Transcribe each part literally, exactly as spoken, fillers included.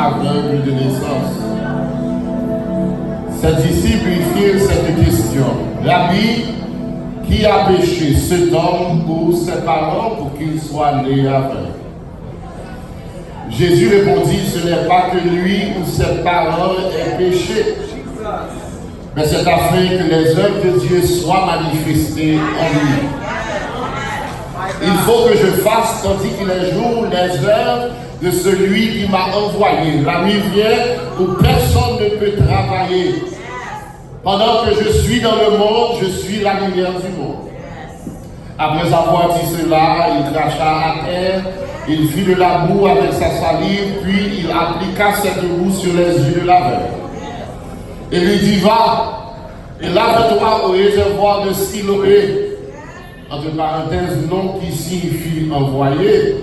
Aveugle de naissance. Ses disciples lui firent cette question: Rabbi, qui a péché, cet homme ou ses parents pour qu'il soit né aveugle? Jésus répondit: Ce n'est pas que lui ou ses parents aient péché, mais c'est afin que les œuvres de Dieu soient manifestées en lui. Il faut que je fasse, tandis qu'il est jour, les œuvres de celui qui m'a envoyé. La nuit vient où personne ne peut travailler. Pendant que je suis dans le monde, je suis la lumière du monde. Après avoir dit cela, il cracha à terre, il fit de la boue avec sa salive, puis il appliqua cette boue sur les yeux de l'aveugle. Et lui dit: Va, et lave-toi au réservoir de Siloé. Entre parenthèses, nom qui signifie envoyé.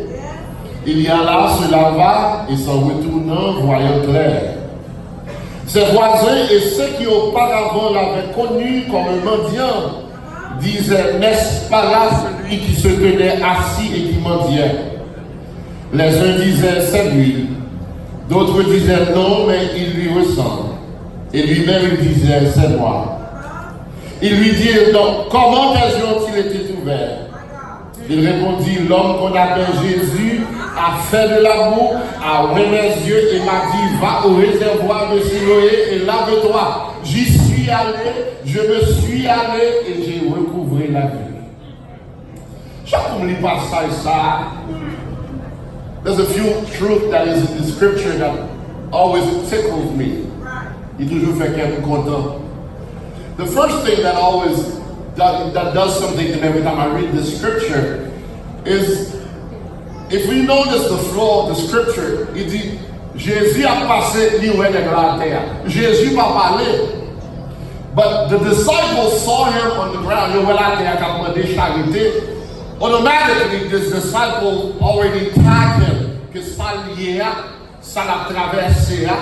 Il y alla, se lava, et s'en retournant, voyant clair. Ses voisins et ceux qui auparavant l'avaient connu comme un mendiant disaient: N'est-ce pas là celui qui se tenait assis et qui mendiait? Les uns disaient: C'est lui. D'autres disaient: Non, mais il lui ressemble. Et lui-même il disait: C'est moi. Ils lui dirent donc: Comment tes yeux ont-ils été ouverts? Il répondit: L'homme qu'on appelle Jésus a fait de la boue, a oint mes yeux et m'a dit: Va au réservoir de Siloé et lave-toi. J'y suis allé, je me suis allé et j'ai recouvré la vue. Chak fwa m li pasaj sa a, there's a few truth that is in the scripture that always tickles me. Li toujou fè kè m kontan. The first thing that always that, that does something to me every time I read the scripture is, if we notice the flow of the scripture, li di Jezi ap pase, li wè nèg la atè a. Jezi pa pale. But the disciples saw him on the ground. Yo wè l atè a k ap mande charite. Automatically, this disciple already tag him ke sa l ye a, sa l ap travèse a,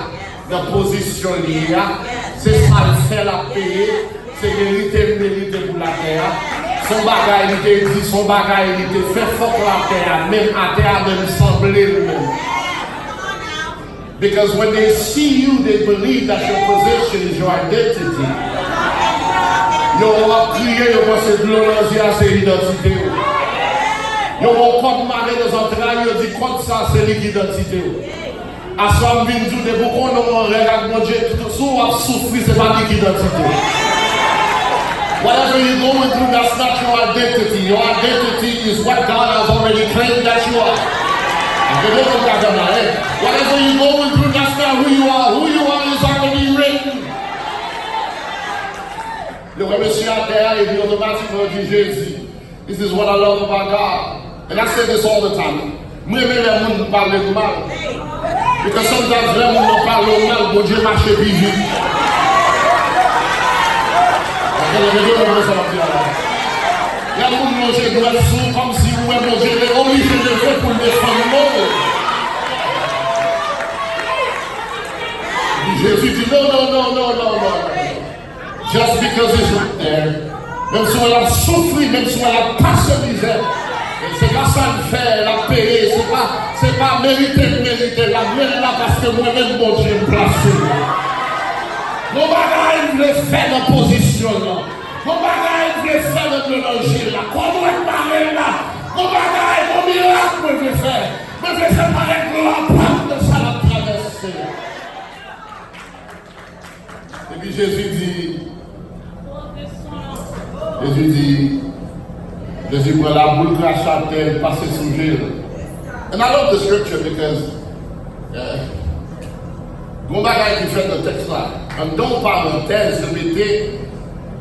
nan pozisyon li ye a, se sa l fè l ap peye, se merite l merite pou l atè a. Se yon bagay li te di, se yon bagay li te fè, fòk l atè a, menm atè a menm sanble l menm. Because when they see you, they believe that your position is your identity. Yo wè w ap kriye, yo panse dlo nan zye a se idantite w. Yo wè w kòd mare nan zantray, yo di kòd sa se li ki idantite w. Aswè a m vin di w, depi w konnen w an règ ak Bondye, si w ap soufri, se pa li ki idantite w. Whatever you're going through, that's not your identity. Your identity is what God has already claimed that you are. Whatever you're going through, that's not who you are. Who you are is already written. Yo wè mesye atè a, epi otomatikman yo di Jezi. This is what I love about God. And I say this all the time. Mwen renmen lè moun pale m mal. Because sometimes lè moun nan pale w mal, Bondye mache pi vit. Lè moun lonje dwèt sou w, kòmsi ou wè Bondye oblije leve pou l defann non w. Jezi di non, non, non, non, non, non. Just because it's right there. Menm si w wè l ap soufri, menm si w wè l ap pase mizè, se pa sa l fè, l ap peye, se pa, se pa merite m merite l, men l la paske mwen menm Bondye m plase l. Gon bagay m vle fè nan pozisyon l lan. Gon bagay m vle fè nan dlo nan je l la. Kòman m mare l la? Gon bagay, gon mirak mwen vle fè. Mwen vle fè parèt glwa pa m nan sa l ap travèse a. Epi Jezi di, Jezi di, Jezi pran laboul, krache atè, pase sou je l. And I love the scripture because, eh, gon bagay ki fèt nan tèks la. Anndan yon parantèz, yo mete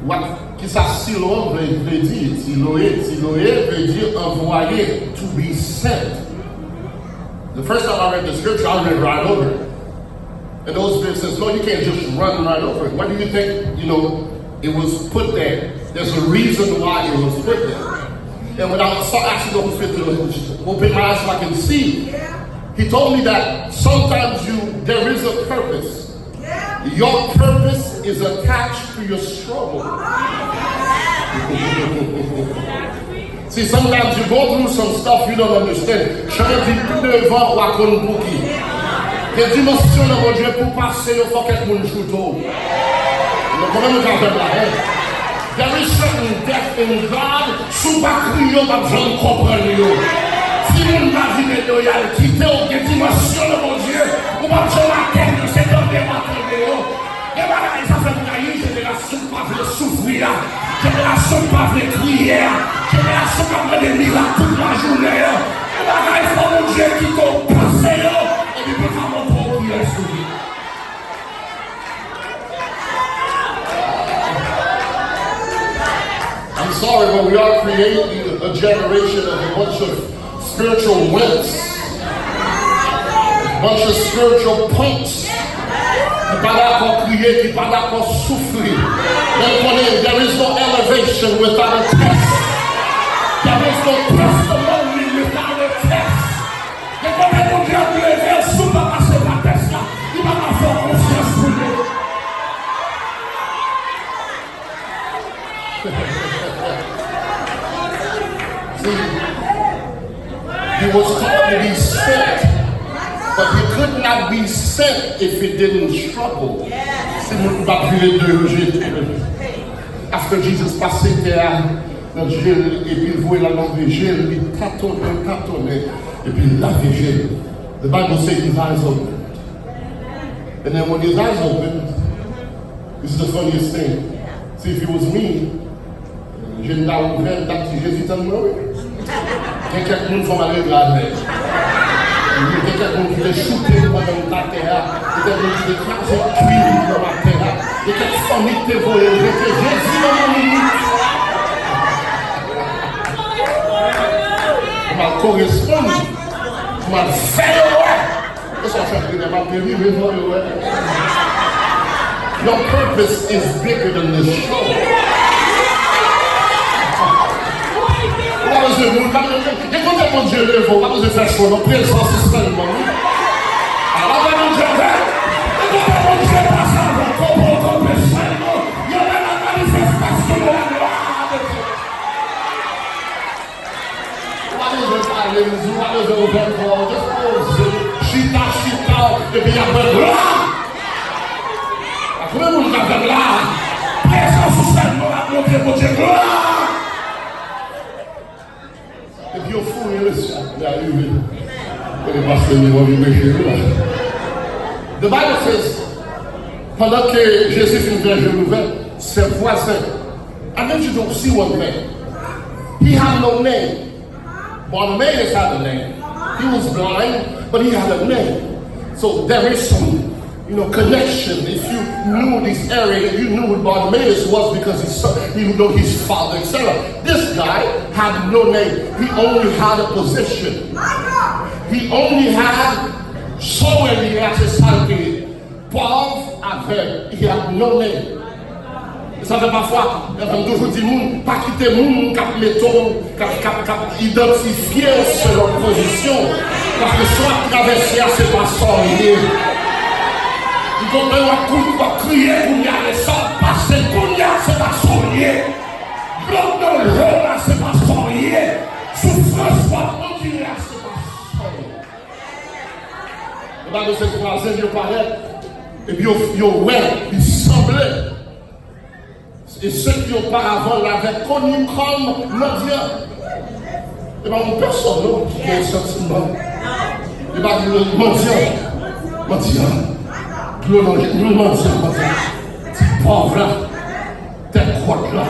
what, kisa Siloam vle, vle di. Siloe, Siloe vle di envoye, to be sent. The first time I read the scripture, I read right over it. And the Holy Spirit says, no, you can't just run right over it. What do you think? You know, it was put there. There's a reason why it was put there. And when I saw actually the Holy Spirit open my eyes so I can see, he told me that sometimes you there is a purpose. Your purpose is attached to your struggle. See, sometimes you go through some stuff you don't understand. Jan di pi devan, w a konn pouki. Gen dimansyon nan Bondye, pou pase yo, fò kèk moun choute w. Nou konnen nou ka fè blayen. There is certain death in God, si w pa kriye, w p ap janm konprann yo. Si moun pa vin ede w, y al kite w, gen dimansyon nan Bondye, ou p ap janm atenn yo, se tande w ap tande yo. Gen bagay, sa fè m rayi jenerasyon k pa vle soufri a, jenerasyon k pa vle kriye a, jenerasyon k ap mande mirak tout lajounen an. Gen bagay, fò Bondye kite w pase yo, epi pou l ka montre w kiyès ou ye. I'm sorry, but we are creating a generation of a bunch of spiritual wimps, bunch of spiritual punks, ki pa dakò kriye, ki pa dakò soufri. Men konnen, there is no elevation without a test. There is no testimony without a test. Gen kote Bondye ap leve w, si w pa pase pa tès la, li pa ka fè w konfyans pou l. See, he was called to be sent, but he could not be sent if he didn't struggle. Si moun pa t vire do yo jete. After Jesus pase tè a nan je l, epi l voye l al lave je l, li tatonnen, tatonnen, epi l lave je l. The Bible say his eyes opened. And then when his eyes opened, this is the funniest thing. See, if it was me, je m ta ouvè, m t ap di, Jezi, tann mwen, wi. Gen kèk moun fò m al regle avè yo. Gen kèk moun ki te choute m pandan m t atè a. Gen kèk moun ki te kraze kwi m nan atè a. Gen kèk fanmi ki te voye m rete. Jezi, nan yon minit, m al koresponn, m al fè yo wè. E sa w fè, m ap delivre fò yo wè. Your purpose is bigger than this show. Ou pa bezwen moun, pa bezwen, gen kote Bondye leve w, pa bezwen fè show, non, prezans ou sèlman, wi. Ala wè Bondye fè. Gen kote Bondye pase avè w, kanpe w kanpe sèlman. Yo wè la manifestasyon de la gloire de Dieu. Ou pa bezwen pale, m di, ou pa bezwen ouvè kò w, just poze, chita, chita, epi y ap wè glwa. A konbyen moun k avè m la? Prezans ou sèlman ap montre Bondye glwa. Epi yo foure mesye a, li arive. Kote pastè Miron vin preche wi la. The Bible says, pandan ke Jezi fin fè je l ouvè, se vwazen. I need you to see one thing. He had no name. Bartimaeus had a name. He was blind, but he had a name. So there is some, you know, connection. If you knew this area, you knew who Bartimaeus was because he saw, you know his father, et cetera. This guy had no name. He only had a position. He only had, sòl li a, se sa l te ye. Pòv, avèg, he had no name. E sa fè pafwa, e sa m toujou di moun, pa kite moun k ap mete w, k ap, k ap, k ap idantifye w selon pozisyon w. Paske sa w ap travèse a, se pa sa w ye. Ou konprann, w ap kou-, w ap kriye kounye a, men sa w ap pase kounye a, se pa sa w ye. Dlo k nan je w la, se pa sa w ye. Soufrans w ap andire a, se pa sa w ye. Yo pa bezwen kwaze, yo parèt. Epi yo, yo wè, li sanble. E se ki oparavan l avè koni kòm mandyan. E pa yon pèsòn non ki gen santiman. E pa yon mandyan. Mandyan. Dlo nan je, yon mandyan, mandyan. Ti pòv la. Tèt kwòt la,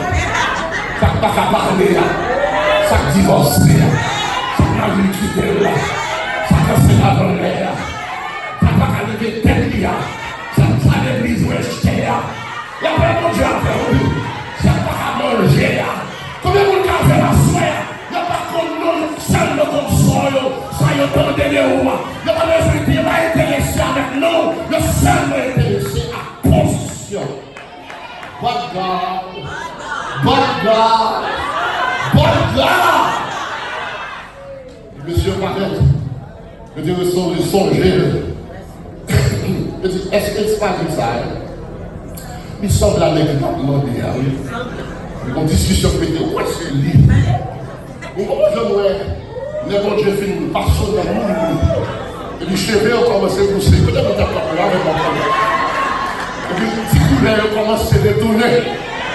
sa k pa ka pale a, sa k divòse a, sa k mari l kite l la, sa k ansanm avè l la, sa k pa ka leve tèt li a, sa, sa legliz rejte a. Lapè Bondye avè w wi. Sa k pa ka manje a. Konbyen moun k avè m aswè a? Yo pa konn non, yo sèlman konn son yo, sa yo tande de ou a. Yo pa bezwen di, yo pa enterese avèk non, yo sèlman enterese ak pozisyon. But God. But God. But God. Mesye parèt. Yo te resonje, sonje. Yo di, èske se pa li sa, wi? Li sanble a nèg ki t ap mande a, wi. Yon diskisyon ki mete, ou wè se li. Ou konprann jan m wè, lè Bondye fin fasonnen moun li, Epi cheve yo kòmanse pouse. Kote moun k ap pale avè m ankò? Epi ti koulè yo kòmanse retounen.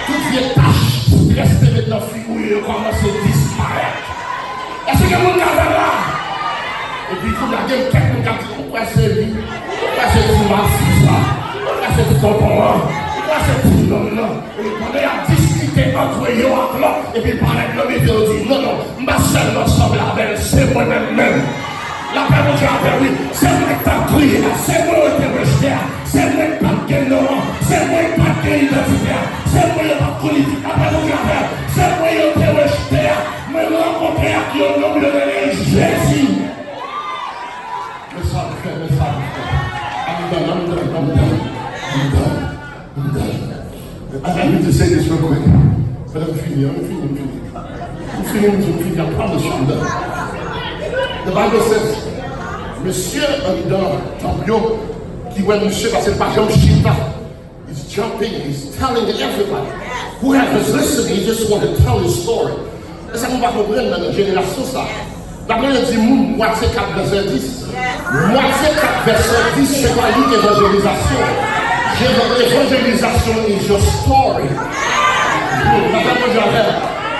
Tout vye tach strès te met nan figi w yo kòmanse disparèt. Èske gen moun k avè m la? Epi kounye a gen kèk moun k ap di, ou kwè se li? Ou kwè se ti masi sa? Ou kwè se ti tonton an? Ou kwè se ti nonm nan? Epi pandan y ap diskite ant yo ak lòt, epi parèt nan mitan yo di, non, non, m pa sèlman sanble avè l, se mwen menm menm. Lapè Bondye avè w, wi. Se mwen k t ap kriye a, se mwen yo te rejte a, se mwen k pa t gen non an, se mwen k pa t gen idantite a, se mwen yo pa t konn li. Lapè Bondye avè w, se mwen yo te rejte a, mwen rankontre ak yon nonm yo rele Jezi. Men sa l fè, men sa l fè. I'm done, I'm done, I'm done, I'm done, I'm done. I, I need to say this real quick. But I'm fini, I'm fini, I'm fini. I'm fini, I'm fini, I promise you I'm done. The Bible says, mesye anndan tanp yo, ki wè misye, paske l pa janm chita. He's jumping, he's telling everybody. Whoever's listening, he just want to tell his story. E sa nou pa konprann nan jenerasyon sa. Labib di moun, Matye kat vèsè dis. Matye kat vèsè dis, se pa lit evanjelizasyon. Evan-, evanjelizasyon is your story. Lapè Bondye avè w.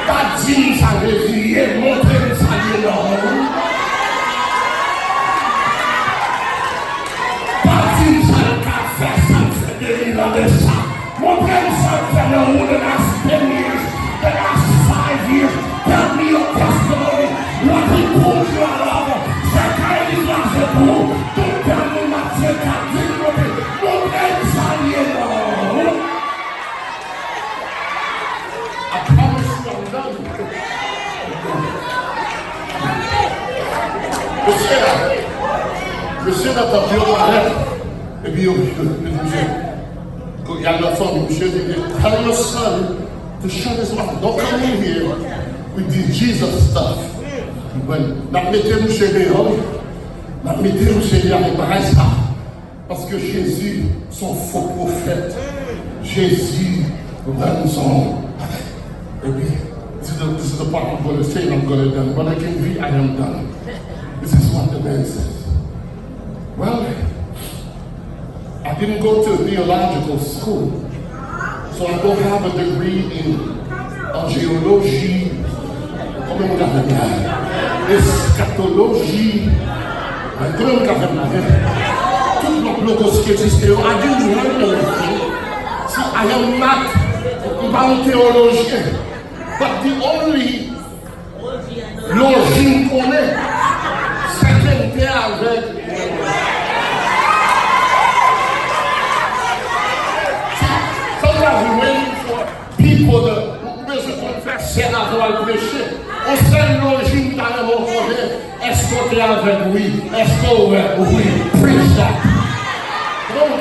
Pa di m sa Jezi ye, montre m sa l ye nan ou. Pa di m sa l ka fè, sa l fè de mil an de sa. Montre m sa l fè nan ou the last ten years, the last five years. Tell me your testimony. What he pulled you out of. Sa kay li kraze pou ou. Tout tèm ou Matye kat di, montre, montre m sa l ye nan ou. I promise you I'm done. Mesye a, mesye nan tanp yo parèt. Epi yo, yo, yo di misye, y al nan fanmi misye, di, tell your son to shut his mouth. Don't come in here with this Jesus stuff. N ap mete misye deyò, wi. N ap mete misye deyò avèk bagay sa. Paske Jezi se yon fo pwofèt. Jezi rann se yon... Epi, this is the, this is the part I'm gonna say and I'm gonna done. Brother Kenvi, I am done. This is what the man says. Well, I didn't go to theological school, so I don't have a degree in, uh, géologie. Konbyen moun k avè m la? Eskatoloji. Konbyen moun k avè m la? Tout lòt logos ki egziste yo, I didn't learn anything. See, I am not, m pa yon teyolojyen. But the only loji m konnen, se ke m te avèk. Sometimes we waiting for people to, ou bezwen konn vèsè avan w al preche. Yon sèl loji m ta renmen w konnen, èske w te avèk? Wi. Èske w wè? Wi. Preach that. Bon,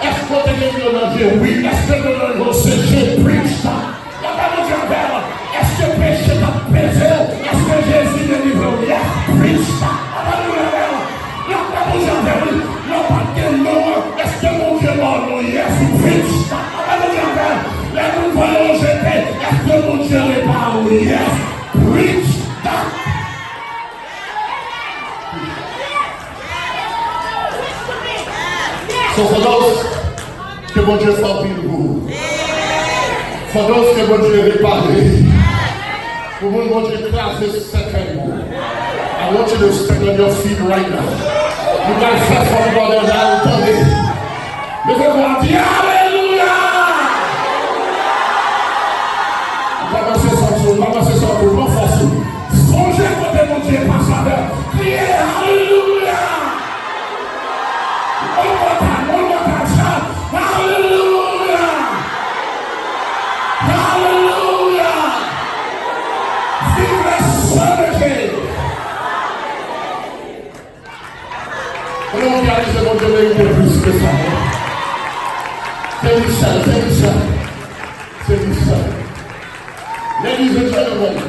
èske w te gen dlo nan je? Wi. Èske dlo nan je w seche? Preach that. Lapè Bondye avè w. Èske peche t ap peze w? Èske Jezi delivre w? Yes. Preach that. Lapè Bondye avè w. Lapè Bondye avè w. Lè w pa t gen non an, èske Bondye ba w non? Yes. Preach that. Lapè Bondye avè w. Lè moun voye w jete, èske Bondye repare w? Yes. Preach that. So for those, ke Bondye fè anpil pou ou. For those ke Bondye repare. Pou moun Bondye kraze sèkèy pou ou. I want you to stand on your feet right now. Nou pral fè fò nou pa dèyè al tande. Leve kò a, di alelouya! Ou pa panse sa tou, ou pa panse sa tou, pran fòs ou. Sonje kote Bondye pase avè w. Kriye alelouya! One more time, one more time, shout alelouya! Alelouya! Viv le Saint de Dieu! Kote moun ki realize Bondye merite plis ke sa? Se li sèl, se li sèl. Se li sèl. Ladies and gentlemen,